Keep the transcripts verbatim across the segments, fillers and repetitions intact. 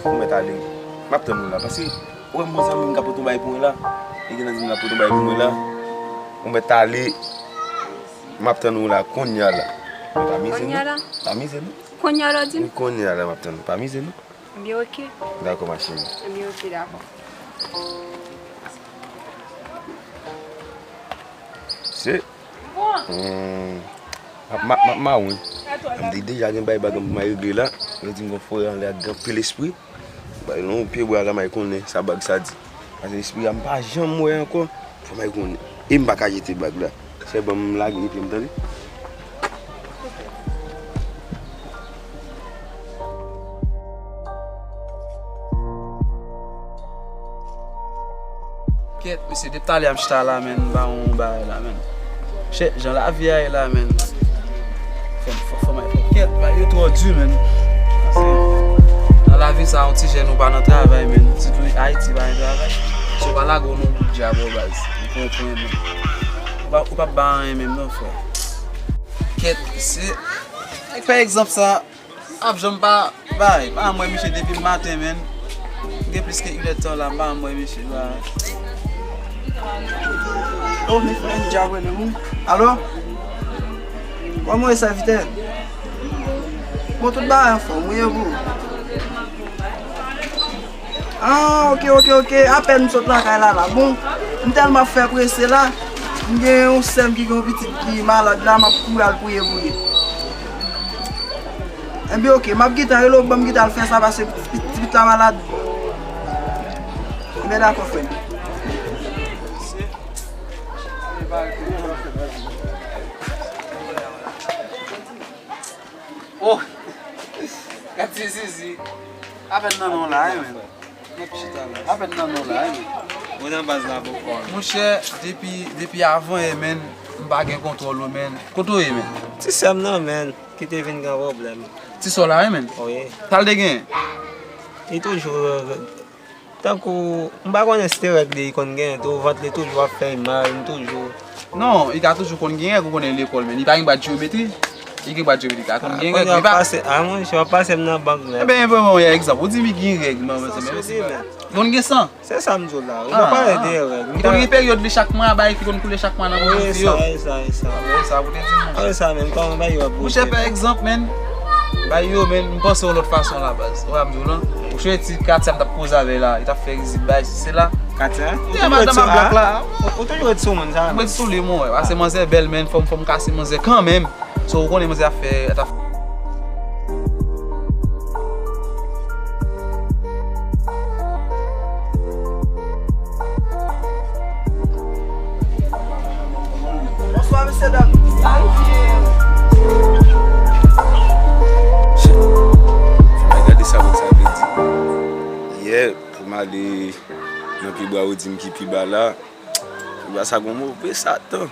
Ou mèt ale. M ap tann ou la. Paske, ou wè m bon zanmi m k ap pote yon bagay pou mwen la. Li gentan di m l ap pote yon bagay pou mwen la. Ou mèt ale. M ap tann ou la. Kounye a la. Men pa mize non. Kounye a la? Pa mize non. Kounye a la w ap di m? Wi, kounye a la m ap tann ou. Pa mize non. Ebyen, oke. Dakò, ma chérie. Ebyen, oke, dakò. Se, hmm, m ap, m ap, m ap mawon. M te deja gen bay bagan pou m al regle la. Yo di m gon frè anlè ak gen anpil espri. Bay non pye bwa la, m al konnen sa bag sa di. Paske espri a m pa janm wè ankò. Fò m al konnen. E m pa ka jete bag la. Sè ban m lage epi m tande. Kèt, mesye, depi talè a m chita la, menn, m pa yon bagay la, menn. Chè, jan lavi a ye la, menn. Fò, fò, fò m al fè kèt, bagay yo twò di, menn. Paske nan lavi sa, yon ti jèn ou pa nan travay, menn. Sitou Ayiti pa gen travay. Si w pa lage w nan bout djab, baz. Ou konprann, menn. Ou pa, ou p ap bay anyen menm non, frè. Kèt, se, pa egzanp sa, ap janm pa bay, pa janm wè misye depi maten, menn. Gen plis ke inèdtan la, m pa janm wè misye, bay. Oh, men frè, m dja wè nan moun. Alo? Kòman w ye, sèvitè? Bon, tout bagay anfòm, wi, e pou ou? Ah, oke, oke, oke. Apèn m sot lakay la, la. Bon, m tèlman ap fè prese la. M gen yon sè m ki gen yon pitit ki malad la, m ap kouri al priye pou li. Enben, oke, m ap gentan rele w, ban m gentan al fè sa, paske ti pitit la malad. Enben, dakò, frè m. Oh! Gad ti zizi. Apèn nan non la, wi, menn. Nèg chita la. Apèn nan non la, wi, menn. Mwen nan baz la poko. Monchè, depi, depi avan yè, menn, m pa gen kontwòl ou, menn. Kote w ye, menn? Ti sè m nan, menn, ki te vin gen pwoblèm. Ti sè w la, wi, menn? Wi. Sa l te gen? Li toujou Tankou, m pa konnen si te règ li konn genyen tou, vant li toujou ap fè l mal, m toujou. Non, li ka toujou konn gen règ, ou konnen lekòl, men li pa gen bwat jeyometri. Li gen bwat jeyometri, li ka konn gen règ, men li pa. A, monchè, w ap pase m nan bank nèt. Enben, bon, bon, egzanp, ou di li gen règ, non, men se menm si li konn gen san. Se sa m di w la, ou pa pale de règ. Li konn gen peryòd li chak mwa, bagay ki konn koule chak mwa nan pwodui yo. Wi, sa, wi, sa, wi, sa. Wi, sa pou te di, monchè. Wi, sa menm, kòman bagay yo ap bouje. Monchè, pa egzanp, menn, bagay yo, menn, m panse yon lòt fason la, baz. Ou wè m di w lan. Ou chwe ti Katia m t ap koze avè l la, li t ap fè rizib bay, si se la. Katia? Ou toujou wè ti blòk la? Ou toujou wè ti sou moun sa? Mwen ti sou li, mwen, paske manzè bèl, men fò m, fò m kase manzè kanmenm. So, ou konnen manzè ap fè, t ap fè. Bonswa, mesye dam. Sa yo ye? Shit. Fò m al gade sa moun sa vle di. Yè, pou m ale nan pi bwa, ou di m ki pi ba la. Pi bwa sa gon move satan.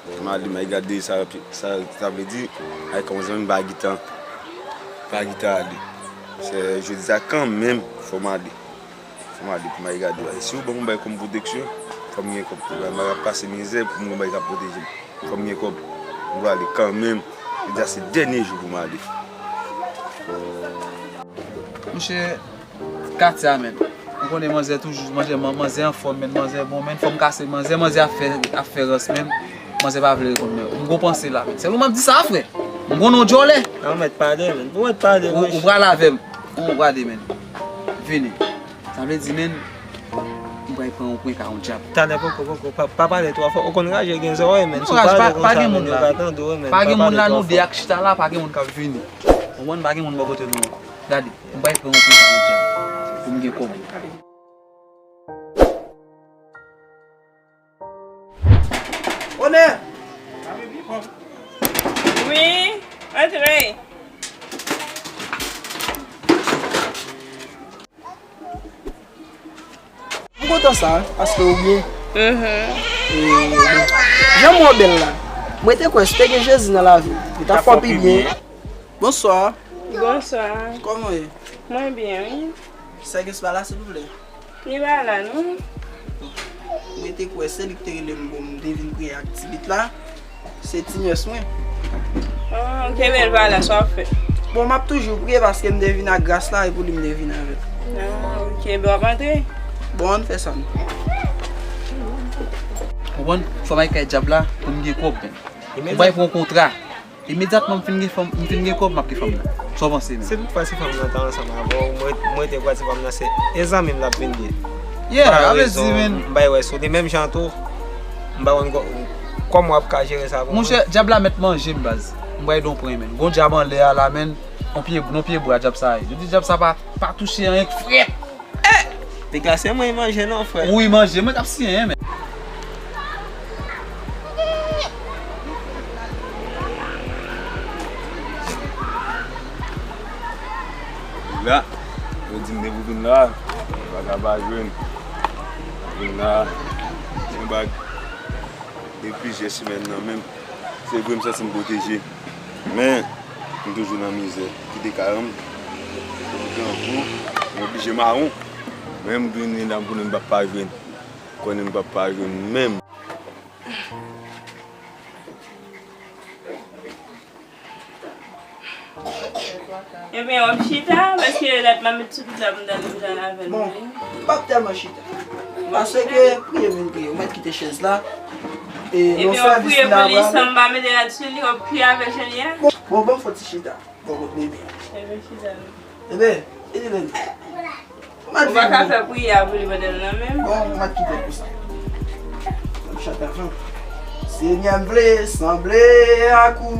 Fò m ale, m al gade sa, sa, sa vle di. Ay, kòman zanmi m pa gentan, pa gentan ale. Se jodi a kanmenm, fò m ale. Fò m ale pou m al gade. Si yo ban m yon bagay kòm pwoteksyon, fò m gen kòb. M ap pase mizè pou m gen yon bagay k ap pwoteje m. Fò m gen kòb. M prale kanmenm. Jodi a se dènye jou pou m ale. Monchè, Katia, menn. Ou konnen manzè toujou, manzè, man-, manzè anfòm, menn, manzè bon, menn. Fò m kase manzè, manzè ap fè, ap fè rans, menn. Manzè pa vle reponn, menn. M gon panse la, menn. Se ou m ap di sa, frè. M gon non djòlè. Ou mèt pale, menn. Ou mèt pale, ou prale avè m. Ou prale, menn. Vini. Sa vle di, menn, m pral pran yon kwenka yon djab. Talè poko, poko, pa, pa pale twò fò. Ou konn raje gen zòrèy, menn. Si w pale konsa, menn, yo ka tande w, menn. Pa gen moun la, nou de ak chita la, pa gen moun k ap vini. Ou konprann, pa gen moun bò kote nou an. Gade, m pral pran yon kwenka yon djab. Pou m gen kòb. Onè! Wi, antre. M kontan sa, paske ou byen. Mhm. E, jan m wè w bèl la, mwen te kwè si te gen Jezi nan lavi m, li t ap fè w pi byen. Bonswa. Bonswa. Kòman w ye? Mwen byen, wi. Sè Gespa la, silvouplè? Li pa la, non. Mwen te kwè se li ki te rele m, bon, m te vin priye ak ti bit la. Se ti nyès mwen. Oh, kenbe l pa la, sa w ap fè? Bon, m ap toujou priye paske m te vin ak gras la e pou li m te vin avè l. Ah, ok, ben w ap antre. Bon, ann fè sa, non. Konprann? Fò m al kay dyab la pou m gen kòb, men. Ou bay pou yon kontra. Imedyatman m fin gen fanm, m fin gen kòb, m ap gen fanm nan. Sa w panse, men? Si toutfwa se fanm nan t ansanm avè w, mwen, mwen te kwè se fanm nan se e zanmi m l ap vin ye. Yeah, avè di, men. M bay wè sou li menm jan tou. M pa konn kò-, kòman w ap ka jere sa pou mwen. Monchè, dyab la mèt manje m, baz. M bay don pran, men. Gon dyab anlè a la, men. Non pye, non pye bwa dyab sa ye. Yo di dyab sa pa, pa touche anyen k frèt. Eh! Piga se mwen manje non, frè. Wi, manje, mwen k ap siyen, men. La, yo di m depi w vin la, pa ka pa jwenn. Vin la, se yon bag. Depi plizyè semèn nan menm, se vre m santi m pwoteje, men m toujou nan mizè. Kite kay an, m grangou, m oblije mawon. Men m vini la, m konnen m p ap pa jwenn. M konnen m p ap pa jwenn menm. Ebyen, w ap chita, paske dat m ap met sou tout la pou m ta lopital avè l. Bon, m p ap tèlman chita. Paske, priye, vin priye. Ou mèt kite chèz la. E, ebyen, w ap priye pou li, san m pa mete rad sou li, w ap priye avè l jan li a. Bon, bon, ban m fè yon ti chita. Bon, kot bebe. Ebyen, chita. Bebe, vini, bebe. Ou pa ka fè priyè a pou li pandan l nan menm. Bon, m ap kite l konsa. Ann chante avè m. Senyè, m vle sanble ak ou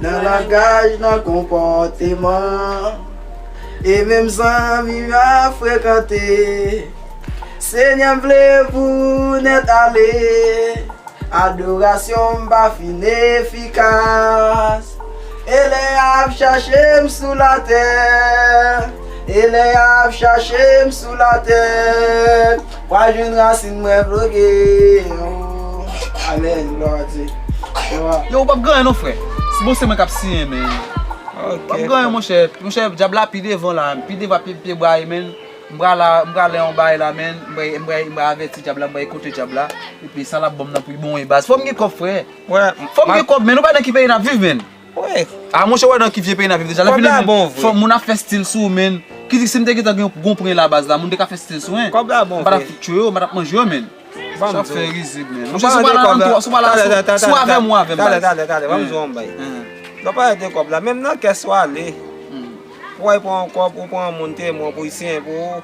nan langaj, nan konpòteman, e menm zanmi m ap frekante. Senyè, m vle pou w nèt ale. Adorasyon m pa fin efikas. E lè y ap chache m sou latè, e lè y ap chache m sou latè, w a jwenn rasin mwen bloke. Amèn, glwa a Dye. Yo, w p ap gen anyen non, frè. Si bon, se mwen k ap siyen, men. W p ap gen anyen, monchè. Monchè, dyab la pi devan la, pi devan, pi pye bwa, men. M pral la, m pral la yon bagay la, men. M pral, m pral, m pral avèti dyab la, m pral ekoute dyab la. Epi sa l ap ban m nan pou l bon, e baz. Fò m gen kòb, frè. Fò m gen kòb, men. Nou pa nan ki peyi n ap viv, men. A, monchè, w wè nan ki vye peyi n ap viv deja. Lè fini, fò moun ap fè stil sou ou, men. Ki di si m te gentan gen yon pwen la baz la, moun te ka fè stil sou, en. Kòb la bon, frè. M pa t ap tchwe yo, m pa t ap manje yo, men. Sa ap fè rizib, men. Monchè, si w pa la, si w pa la, si w avè m, ou avè m, baz. Talè, talè, talè, ban m di w yon bagay. Lè w pale de kòb la, menm nan kès ou ale, pou w al pran yon kòb, ou pran yon moun temwen pou l siyen pou ou.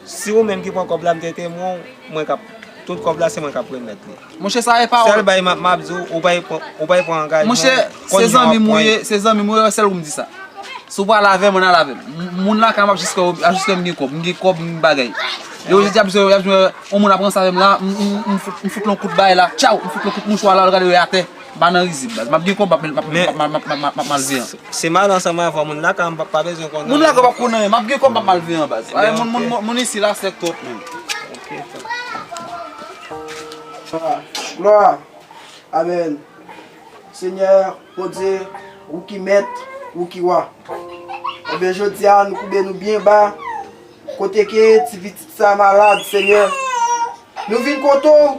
Si ou menm ki pran kòb la, m te temwen w, mwen k ap, tout kòb la, se mwen k ap remèt li. Monchè, sa e pawòl. Sèl bagay m ap, m ap di w, ou pa pran, ou pa pran angajman. Monchè, se zanmi m ou ye, se zanmi m ou ye, sèl ou m di sa. Si w pral avè m, ann al avè m. M, moun lakay m ap jiska, ap jiska m gen kòb, m gen kòb, m gen bagay. Yo, jodi a, y ap jwenn yon moun ap ranse avè m la, m, m, m fout, m fout l yon kout bagay la, tchaw, m fout l yon kout mouchwa la, l gade w atè. M pa nan rizib, baz. M ap gen kòb, m ap, m ap, m ap, m ap, m ap, m ap, m ap malveyan. Se mal ansanm avè w, moun lakay m pa, pa bezwen konnen. Moun lakay m p ap konnen, m ap gen kòb, m ap malveyan, baz. Ay, moun, moun, moun, moun isi la, sèk twòp, menm. Glwa. Amèn. Senyè, Bondye, ou ki mèt, ou ki wa. Ebyen, jodi a, nou koube nou byen ba. Kote ke ti pitit sa malad, Senyè. Nou vin kote w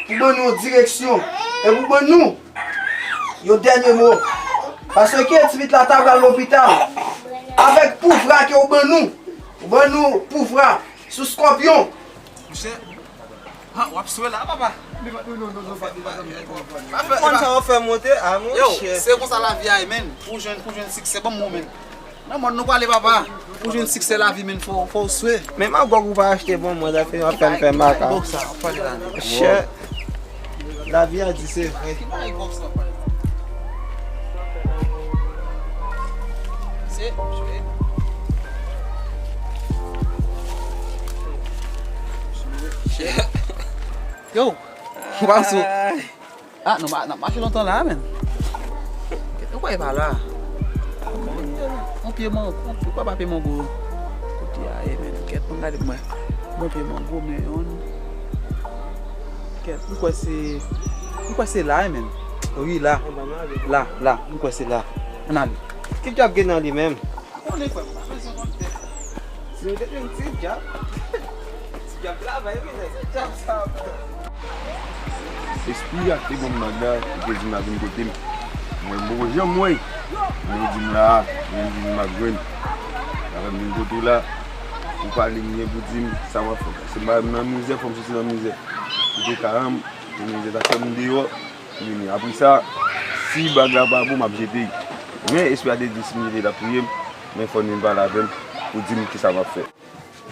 pou ban nou yon direksyon e pou ban nou yon dènye mo. Paske ti pitit la ta pral lopital. Avèk pouvwa ke w ban nou, ou ban nou pouvwa sou skòpyon. Monchè, ha, w ap swe la, papa. Konn sa w fè monte, a, monchè. Yo, se konsa lavi a ye, menn. Pou jwenn, pou jwenn siksè, ban m mwen, menn. Nan mòn nou prale, papa. Pou jwenn siksè lavi, menn, fò, fò w swe. Men Magòg ou pa achte bon mwen, zafè w ap fè m fè maka. Bòk sa, w ap pale la, menn. Chè. Lavi a di se vre. Ki bagay bòk sa w ap pale la? Se, chè. Yo, w ap sou. Ah, nou ma-, n ap mache lontan la, menn. Kèt, nou kwè pa la. On pye mango, on pye, pa pye mango. Kote a ye, menn? Kèt, mwen gade mwen. Bon pye mango, men yon. Kèt, m kwè se, m kwè se la, wi, menn. Wi, la. La, la, m kwè se la. Ann ale. Ki dyab gen nan li menm? Konnen, frè, m pa bezwen konn tèt. Si nou te jwenn ti dyab, ti dyab travay, wi, nèg, ti dyab sa. Espri a te ban m mank la, li te di m ap vin kote m. Mwen poko janm wè. Mwen di m la, mwen di m ap jwenn. Avè m vin kote w la, ou pale m byen pou di m sa w ap fè. Se m pa nan mizè, fò m soti nan mizè. Ou te ka rann m, nan mizè ta fè m deyò. Vini. Apre sa, si bag la pa bon, m ap jete l. Men espri a te di si m jete l ap touye m, men fò n vin pale avè m pou di m kisa m ap fè.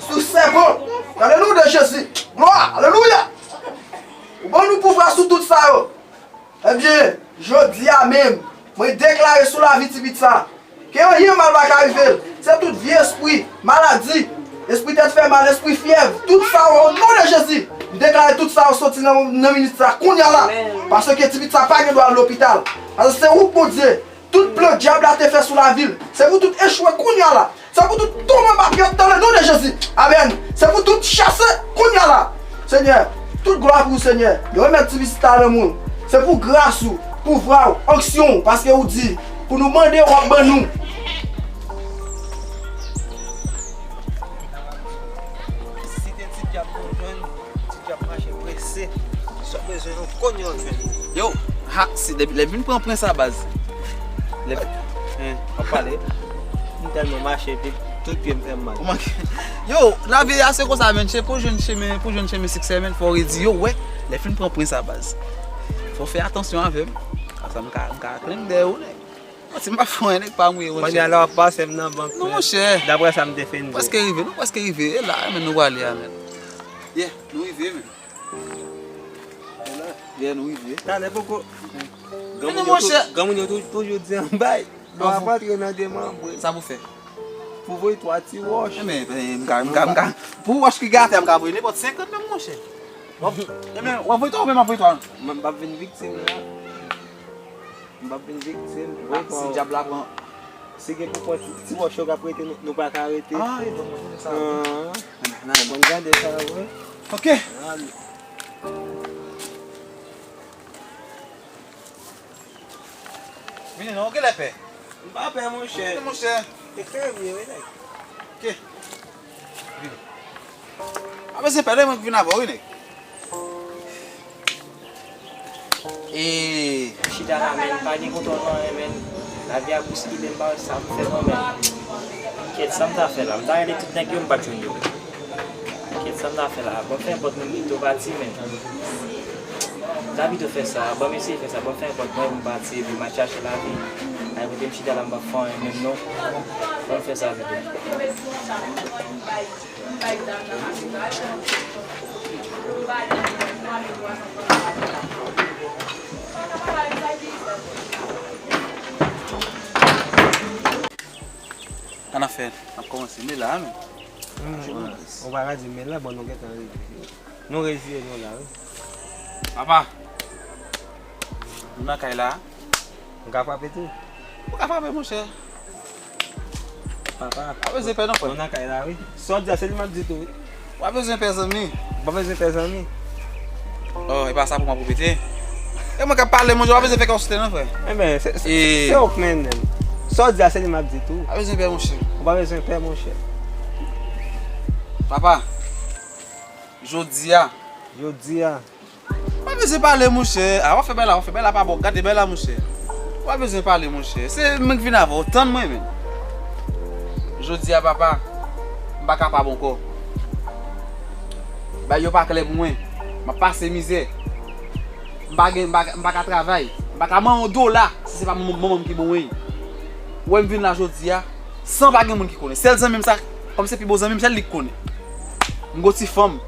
Sou sèpan. Nan le non de Jezi. Glwa. Alelouya. Ou ban nou pouvwa sou tout sa yo. Ebyen, jodi a menm, mwen deklare sou lavi ti pitit sa, ke anyen mal pa ka rive l. Se tout vye espri, maladi, espri tèt fè mal, espri fyèv, tout sa yo, o non de Jezi, m deklare tout sa yo soti nan, nan minit sa, kounye a la. Paske ti pitit sa pa gen dwa al lopital. Paske se ou k Bondye. Tout plan dyab la te fè sou lavi l, se pou tout echwe kounye a la. Se pou tout tonbe anba pyè w nan le non de Jezi. Amèn. Se pou tout chase kounye a la. Senyè, tout glwa pou ou, Senyè. Nou remèt ti pitit la nan men w. Se pou gras ou, pouvwa w, onksyon w, paske ou di, pou nou mande, w ap ban nou. Si te ti dyab nou jwenn, ti dyab mache prese. Si w bezwen nou konn yo jwenn. Yo, ha, si depi lè vin pran pran sa baz. Lè, hein, w ap pale. M tèlman mache epi tout pye m fè m mal. Ou manke. Yo, lavi a se konsa menn, se pou jwenn chemen, pou jwenn chemen siksè menn, fò w redi yo, wè, lè fin pran pran sa baz. Fò w fè atansyon avè m. Sa m ka, m ka klenk dèyè ou nèg. Bon, si m pa fè anyen, nèg pa mouye, monchè. Kounye a la w ap pase m nan bank. Non, monchè. Daprè sa m te fin di. Prèske rive, nou prèske rive. E la, men nou prale a, men. Yeah, nou rive, men. E la, yeah, nou rive. Talè poko. Granmoun yo tou-, granmoun yo tou-, toujou di yon bay. Bon, w ap antre nan demanbre. Sa pou fè? Pou voye twa ti wòch. Enben, enben, m ka, m ka, m ka. Pou wòch ki gate a, m ka voye nenpòt senkant menm, monchè. W ap, enben, w ap voye twa, ou menm ap voye twa. Mwen, m p ap vin viktim la. M p ap vin viktim. Ah, si dyab la pran. Si gen pou pran ti, ti wòch yo k ap rete, nou, nou pa ka rete. Ah, e bon, mwen, sa. Ah. Nan, nan, bon, gade sa, wi. Ok. Vini non, ou genlè pè? M pa pè, monchè. Vini, monchè. Se krèm ye, wi, nèg. Ok. Vini. Pa bezwen pè, lè mwen k vin avè w, wi, nèg. E. Chita la, men, pa gen kontwòl nan anyen, men. Lavi a bouskile m, pa wè sa m fè non, men. Kèt, sa m ta fè la? M ta rele tout nèg yo, m pa t jwenn yo. Kèt, sa m ta fè la? Ban m fè enpòt moun pito pati, men. M ta pito fè sa. Ban m eseye fè sa. Ban m fè enpòt mwen pou m pati, epi m al chache lavi. Ay, kote m chita la, m p ap fè anyen menm non. Ban m fè sa pito. Annafè, n ap kòmanse. Men la, men. Ou pa ka di men la, bon, nou gentan rive. Nou reziye nou la, wi. Papa, nou nan kay la. M ka frape tou? Ou ka frape, monchè. Papa. Pa bezwen pè non, frè. Nou nan kay la, wi. Sa w di a, se li m ap di tou, wi. Ou pa bezwen pè, zanmi. Ou pa bezwen pè, zanmi. Oh, e pa sa pou mwen pou pete. E mwen k ap pale, monchè, ou pa bezwen fè kè w sote non, frè. Enben, se, se, se ou k mennen m. Sa w di a, se li m ap di tou. Ou pa bezwen pè, monchè. Ou pa bezwen pè, monchè. Papa, jodi a. Jodi a. Ou pa bezwen pale, monchè. A, w ap fè bagay la, w ap fè bagay la pa bon. Gade bagay la, monchè. Ou pa bezwen pale, monchè. Se mwen k vin avè w. Tann mwen, men. Jodi a, papa, m pa kapab ankò. Bagay yo pa klè pou mwen. M ap pase mizè. M pa gen, m pa, m pa ka travay. M pa ka manyen yon dola si se pa manman, manman m ki ban mwen. Ou wè m vin la jodi a. San pa gen moun ki konnen. Sèl zanmi m sa, kòm se pi bon zanmi m, sèl li k konnen. M gon ti fanm,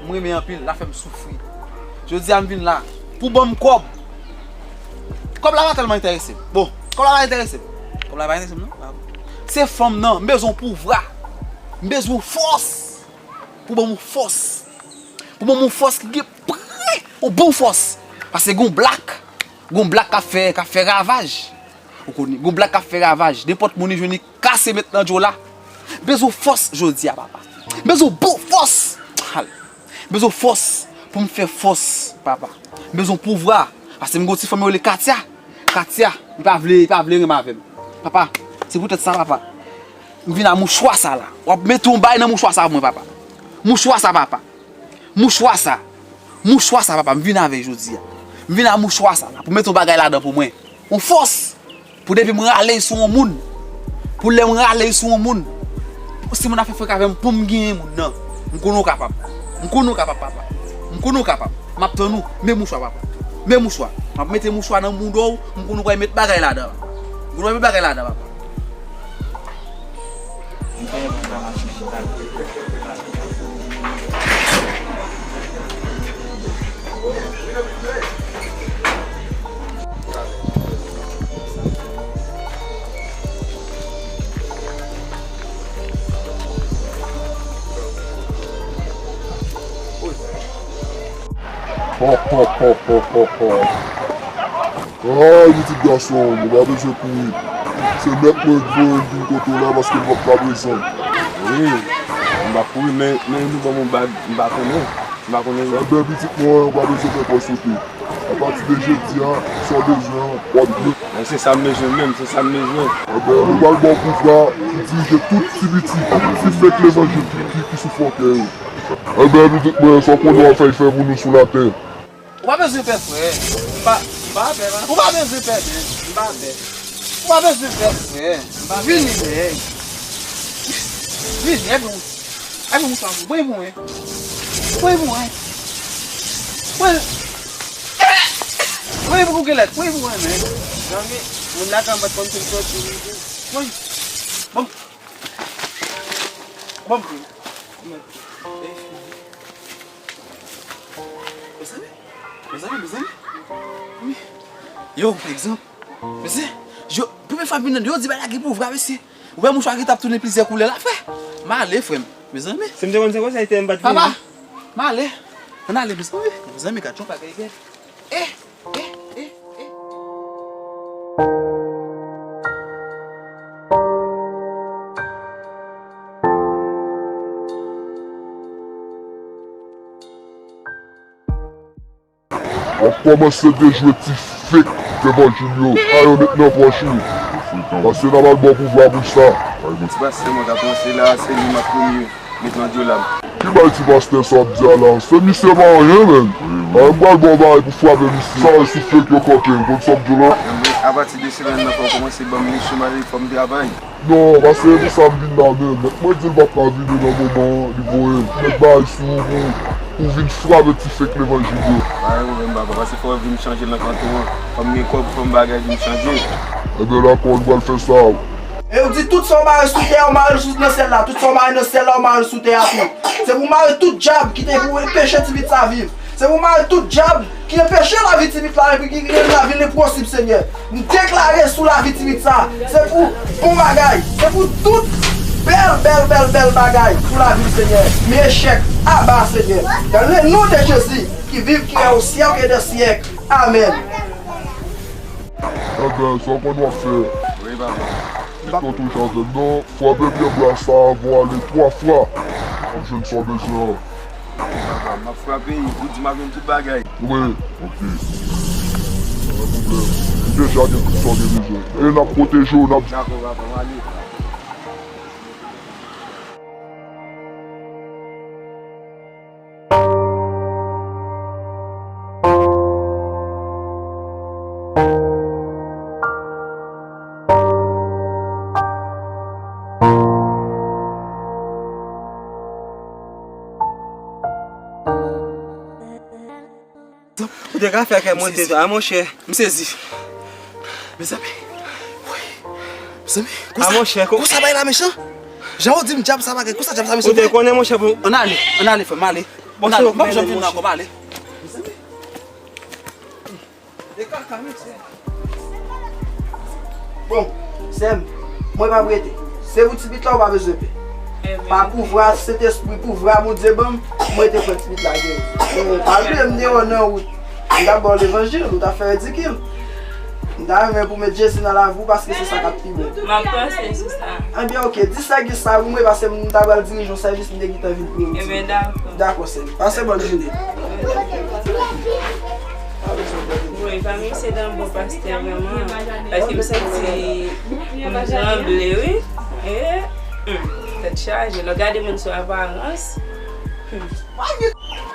m renmen anpil, l ap fè m soufri. Jodi a m vin la, pou ban m kòb. Kòb la pa tèlman enterese m. Bon, kòb la pa enterese m. Kòb la pa enterese m, non. Se fanm nan, m bezwen pouvwa. M bezwen fòs. Pou ban m fòs. Pou ban m fòs ki gen pre, yon bon fòs. Paske gon blak, gon blak k ap fè, k ap fè ravaj. Ou konnen, gon blak k ap fè ravaj. Nenpòt moun li jwenn li kase met nan djo la. Bezwen fòs jodi a, papa. Bezwen bon fòs. Al. Bezwen fòs pou m fè fòs, papa. Bezwen pouvwa. Paske m gon ti fanm yo rele Katia. Katia, li pa vle, li pa vle renmen avè m. Papa, se poutèt sa, papa. M vin a mouchwa sa la. W ap mete yon bay nan mouchwa sa pou mwen, papa. Mouchwa sa, papa. Mouchwa sa. Mouchwa sa, papa, m vin avè l jodi a. M vin a mouchwa sa la pou mete yon bagay ladan pou mwen. yon fòs pou depi m rale sou yon moun, pou lè m rale sou yon moun, si moun ap fè frèk avè m, pou m genyen moun nan. M konnen w kapab. M konnen w kapab, papa. M konnen w kapab. M ap tann ou. Men mouchwa, papa. Men mouchwa. M ap mete mouchwa nan mouda w. M konnen w pral met bagay ladan. M konnen w pral met bagay ladan, papa. Ho, ho, ho, ho, ho, ho. Ay, pitit gason, nou pa bezwen kouri. Se mèt mwen k voye m vin kote w la paske m p ap ka prezan. Wi, m p ap kouri, men, men nou ban m yon bag, m pa konnen. M pa konnen. Enben, pitit mwen, ou pa bezwen pè pòsote. Apati de jodi a, sa w bezwen an, w ap jwenn. Men se sa m bezwen menm, se sa m bezwen. Enben, nou pral ba w pouvwa pou dirije tout ti pitit, ti fèk levanjil ki, ki, ki sou fòkè yo. Enben, pitit mwen, sa w konnen w ap fè, fè pou nou sou latè. Ou pa bezwen pè, frè. M pa, m pa pè, man. Ou pa bezwen pè, men. M pa pè. Ou pa bezwen pè, frè. M pa pè. Vini, men. Vini, epi ou. Epi ou sa, mwen, mwen. Mwen, mwen. Mwen. Mwen, mwen, ou genlè. Mwen, mwen, men. Zanmi, moun lakay mwen pa t konn tou soti. Mwen. Bon. Bon, mwen. Mezanmi, mezanmi, mezanmi. Yo, egzanp. Mesye, yo, premye fwa m vin nan, yo di bagay la gen pouvwa, mesye. Ou wè mouchwa ki t ap tounen plizyè koulè la, frè. M ale, frè m. Mezanmi. Si m te konn se konsa, m pa t vini. Papa, m ale. Ann ale, mezanmi. Mezanmi, gad yon bagay, gad. Eh, eh, eh, eh. W ap kòmanse dejwe ti fake levanjil yo. Sa yo met nan pòch ou. Paske n ap al ba w pouvwa pou sa. Ti pastè mwen ka panse la, se li m ap premye met nan djòl la. Ki bay ti pastè sa w ap di a la? Se misye pa anyen, menn. Ay, m pral ba w bagay pou frape misye. Sa yo sou fake yo kanpe, w konn sa m di w la? Apati de semèn nan, fò w kòmanse ban m misyon, m ale, fò m travay. Non, paske se pou sa m vin la menm. Mèt mwen di l p ap ka vini nan moman an, li voye m. Mèt bay sou ou pou, pou vin frape ti fake levanjil yo. Pa gen pwoblèm, papa, paske fò w vin chanje l nan kanton an. Fò m gen kòb, fò m bagay vin chanje. Enben, dakò, nou pral fè sa. E ou di tout sa w mare sou tè a, ou mare l sou, nan syèl la. Tout sa w mare nan syèl la, ou mare l sou tè a tou. Se pou w mare tout dyab ki te pou enpeche ti pitit sa viv. Se pou mare tout dyab ki anpeche lavi ti pitit la epi ki rele lavi l enposib, Senyè. M deklare sou lavi ti pitit sa, se pou bon bagay, se pou tout bèl, bèl, bèl, bèl bagay pou lavi l, Senyè. Men echèk aba, Senyè. Dan le non de Jezi, ki viv, ki règne au siècle des siècles. Amèn. Enben, sa w konn w ap fè? Wi, papa. Ou toujou avè m, non? Frape pye bwa sa a avan w ale twa fwa. W ap jwenn sa w bezwen an. Papa, m ap frape, ou di m ap jwenn tout bagay. Wi, ok. Pa gen pwoblèm. Ou deja gen tout sa w gen bezwen. E n ap pwoteje w, n ap... Dakò, papa, m ale. Ou te ka fè kè m rete tou, a, monchè. M sezi. Mezanmi. Wi. Mezanmi. A, monchè, ko- Konsa bagay la mechan. Jan w di m dyab sa bagay, konsa dyab sa mechan. Ou te konnen, monchè, pou... Ann ale, ann ale, frè m, ale. Ann ale, m p ap janm vin la ankò, m ale. Mezanmi. E kaka, mesye. Bon, sè m, mwen p ap rete. Se pou ti pitit la, ou pa bezwen pè. Pa pouvwa Sentespri, pouvwa Bondye ban m, mwen te pran ti pitit la geri. E, pa bliye m deyò nan wout. M t ap ba w levanjil, ou t ap fè ridikil. M ta renmen pou w met Jezi nan lavi w paske se sa k ap pi bon. M ap panse sou sa. Ebyen, ok, di sèvis sa pou mwen paske m ta pral dirije yon sèvis, m te gentan vin priye w. Ebyen, dakò. Dakò, sè m. Pase bòn jounen. Wi, pa misye t an bon pastè vrèman, paske m santi m tranble, wi. E, hmm, tèt chaje. Lè w gade moun sou aparans, hmm.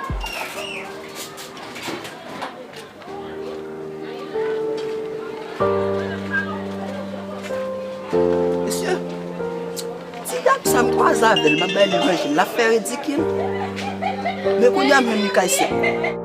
Sa m kwaze avè l, m ap bay li manje, l ap fè ridikil. Men kounye a m jwenn li kay sè.